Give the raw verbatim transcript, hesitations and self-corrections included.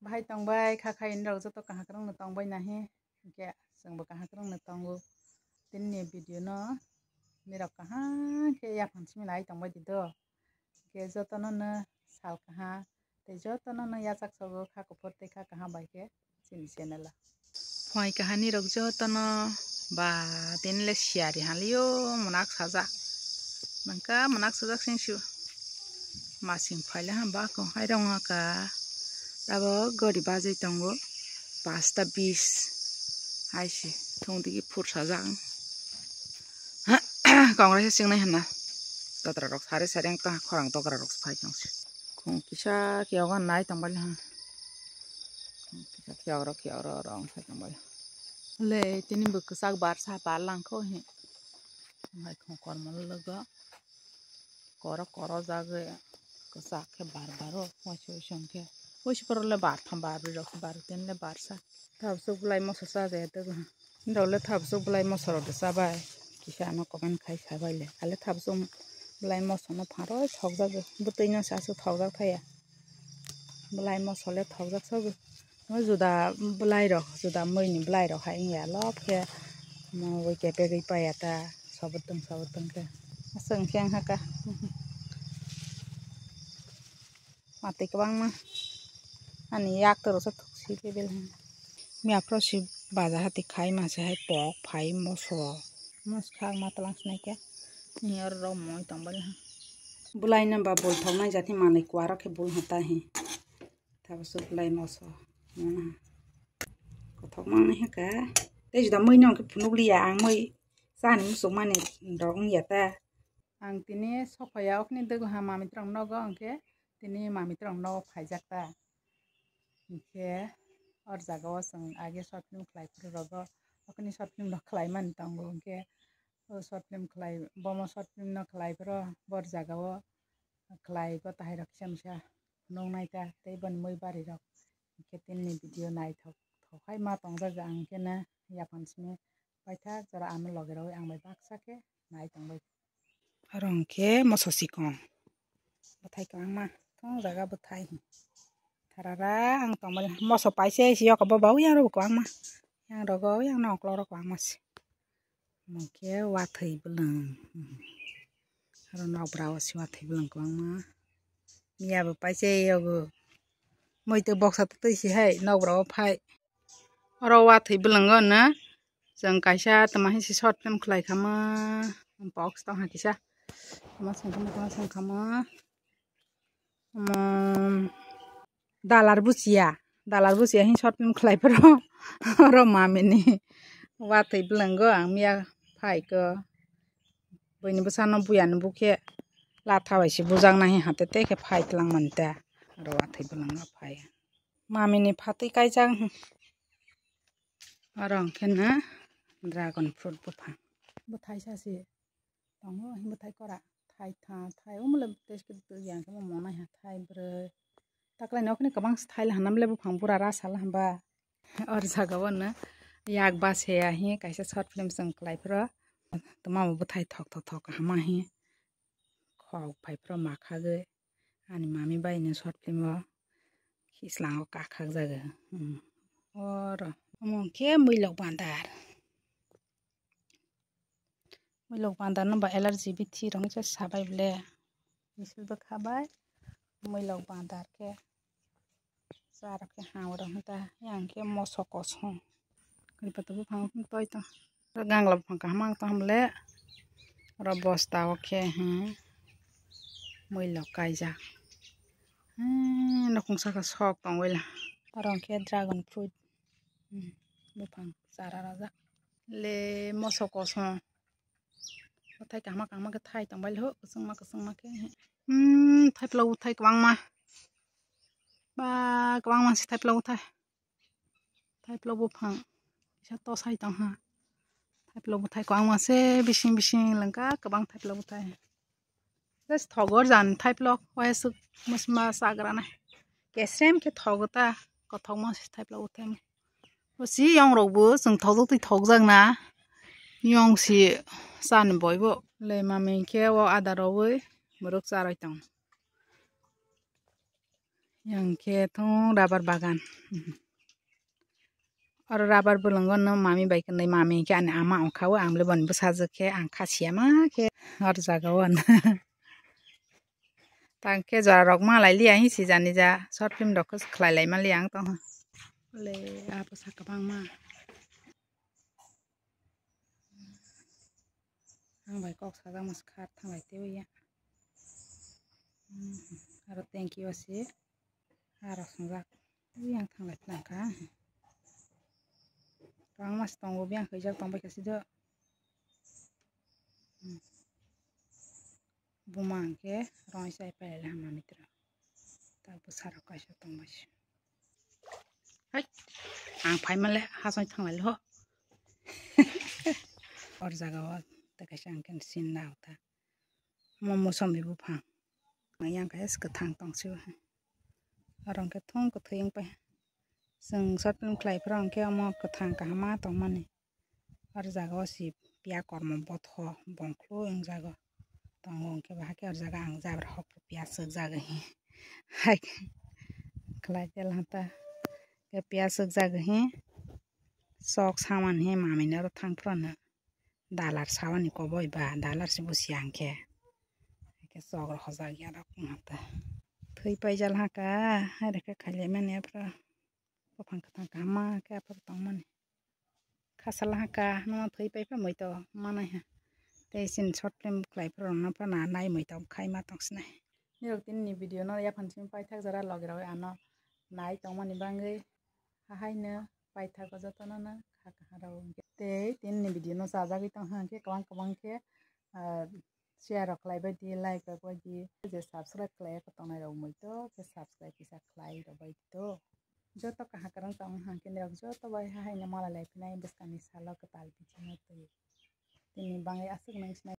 Bahai tongbai kha khai norok joto kaham kwrwngno tongbai nahi, hwnkhe chwngbo kaham kwrwngno tongo. Tinini video no norok kaham khe yaphang simi nai tongbai di do. Hwnkhe jotono no sal kaham tei jotono no yachak sogo kha kuphur tei kha kaham bai khe chini channel o. Phai kahani rok jotono ba tini le siyari halio mwnaksa jak. Nangkha mwnaksa jak singsu. Masing phaile ham ba kong hai rong ka. Abo gori bajai tongo pasta bis. Hai se thung digi phur sajak. Kongrai se chingnai hwnna. Totra rok sari sari wngkha khorang togra rok phai tong se. Khung kisa khe ogo nai tong bali ha. Khung kisa khe oro khe oro oro wng phai tong bali. Le tini bo kwchak bar sa bar lang kho he. Hai khung kormo logo. Koro koro jagwi kwchak khe bar baro waisa waisa wngkhe. Waisa koro le bar tham bar brwi rok bar tini le bar sa. Tabsuk bwlai moso cha jaya tei bo. Norok le tabsuk bwlai moso rok de chabai. Kisa ano comment khai sabai le. Ale tabsuk bwlai moso no pharoi thokjagwi. Bwtwi no se aswk thokjak thaya. Bwlai moso le thokjak sobo. O juda bwlai rok, juda mui ni bwlai rok hai wngya lop khe. Mo ui kepegwi paya ta. Sobo tong, sobo tong khe. Aswk wngkhe wngkha ka. Matwi kwbangma. Ani yak toro sa thok si level ha. Miya phro si baja hati khai ma se hai pok phai moso. Mos khak ma tlang snai khe. Ni oro rok moi tong bali ha. Bwlai no ba bul thok nai jati manwi kwaro khe bul ha ta hi. Thabo su bwlai moso. Mona. Kothok ma nai ha ka. Tei juda moi no khe phunuk liya ang moi. Chani musuk mani rok wngya ta. Ang tini sophaya okni dwgwlha mami twrwng nogo hwnkhe tini mami twrwng nogo phaijak ta. Hwnkhe or jaga o chwng age short film khlai phuru rogo okni short film rok khlai mani tongo hwnkhe o short film khlai bomo short film no khlai phuru bor jaga o khlai go tahai rok kisa misa nung nai ta tei boni mui bari rok hwnkhe tini video naithok thok hai ma tongjak ang khe na yapan simi paithak jora ano loge rogwi ang bai baksa khe nai tongbai. Oro hwnkhe moso sikong. Bwthai kwbangma. Thong jaga bwthai. Tharara ang tongmani moso paise si yok bo bau yang rok kwbangma. Yang rogo yang noklo rok kwbangma si. Hwnkhe wathwi bwlwng. Oro nokbra o si wathwi bwlwng kwbangma. Miya bo paise yogo. Moi twi boksa twi si hai nokbra o phai. Oro wathwi bwlwngo no chwng kaisa tama hinsi short film khlai khama box tong ha kisa tama song khama tama song khama um dalar buchiya dalar buchiya hin short film khlai phuru oro mamini wathwi bwlwngo ang miya phaikho buini bwsano buyani bukhe latha bai se bujak nai hate tei khe phai twlang mani ta oro wathwi bwlwngo phai mamini phatwi kaijak. Oro hwnkhe no dragon fruit buphang. Bwthai sa se tongo, bwthai kora, thai tha, thai omo le tei khe twi yang khe omo monai ha thai brwi. Taklai no khini kwbang se thai le hanam le buphang bura rasa le hamba. Or jaga o no yak ba se ya hi kaisa short film chwng klai phuru. Tuma bo bwthai thok thok thok kaham ma hi. Khok phai phuru ma khagwi. Ani mami bai no short film o hislango kakhak jaga. Hmm. Oro omo khe muilok bandar. Muilok bandar no ba allergy bithi rok se sabai bole. Bisil bwkha bai muilok bandar khe. Chara khe ha oro hwn ta yang khe moso kosom. Kari pata buphang toi to. Gangla buphang kaham ang tong le. Oro bosta o khe hmm. Muilok kaijak. Hmm, nokong saka sok tong wela. Oro khe dragon fruit. Hmm, buphang chara rajak. Le moso kosom. Bwthai kahma kahma khe thai tongbai le ho kwchwngma kwchwngma khe. Hmm, thaipla bwthai kwbangma. Ba kwbangma se thaipla bwthai. Thaipla buphang kisa tosai tongha. Thaipla bwthai kwbangma se bising bising lengkha kwbang thaipla bwthai. Just thogor jan thaipla wahesuk musma sagra nai. Kesrem khe thogo ta kothokma se thaipla bwthai. O si yong rok bo chwng thokjak twi thokjak na. Yong si chani boibo. Le mami khe o ada rogwi mwrwk charwi tong. Yang khe thung rubber bagan. Oro rubber bwlwngo no mami bai kwnwi, mami khe ani ama ongkha o, ang le boni bwsajwk khe ang kha siyama khe oro jaga o. Tang khe jora rok ma lai liya hi sijani ja short film rok khe khlai lai ma liya ang tong. Le abo sa kwbangma. Ang bai kok sajak mas kha thanglai tei ya. Hmm, aro thank you asi. Aro sangjak. Yang thanglai tlang kha. Tang mas tongo biang khaijak tong bai kasi do. Hmm. Buma hwnkhe roi chai pailai hama mitra. Ta bwsarok kaisa tongbaisi. Hai, ang phaimale hasoi thanglai ho. Or jaga o ta kaisa ang khe sin na ta. Mo mosomi buphang. Yang khe kwthang tongsi. Aro hwnkhe thung kwthwi wng pai. Chwng short film khlai phuru hwnkhe omo kwthang kaham ma tongmani. Aro jaga o si piya kormo botho bongklu wng jago tongo, hwnkhe bahai khe aro jaga ang jabra hok piya swk jaga hi hai khlai tel hata khe piya swk jaga hi sok saman hi mamina ro thang phuru no dalar sawani koboi ba dalar si busi ang khe khe sok rok hojak ya rok wng hata thwi paijal haka hai rokhe khailai mani aphuru. Buphang kwthang kaham ma khe aphuru tongmani. Khasala ha ka hwnwi thwi pai pha moi to manai ha. Tei chini short film khlai phuru no phano nai moi to khai ma tong sinai. Nirok tini ni video no yaphang simi paithak jora logi rok ano nai tongmani bagwi hahaino paithago jotono no kha kaha rw. Tei tini ni video no chajagwi tong ha hwnkhe kwbang kwbang khe, ah, share rok khlai bai di, like rok bai di, je subscribe khlai ya tongnai rok moi to khe subscribe kisa khlai rw bai di to. Joto kaha kwrwng tong hwnkhe nirok joto bai hahaino malai lai phinai bwskangni salo kwtal bisingo twi. Tini bagwi aswk nang sinai.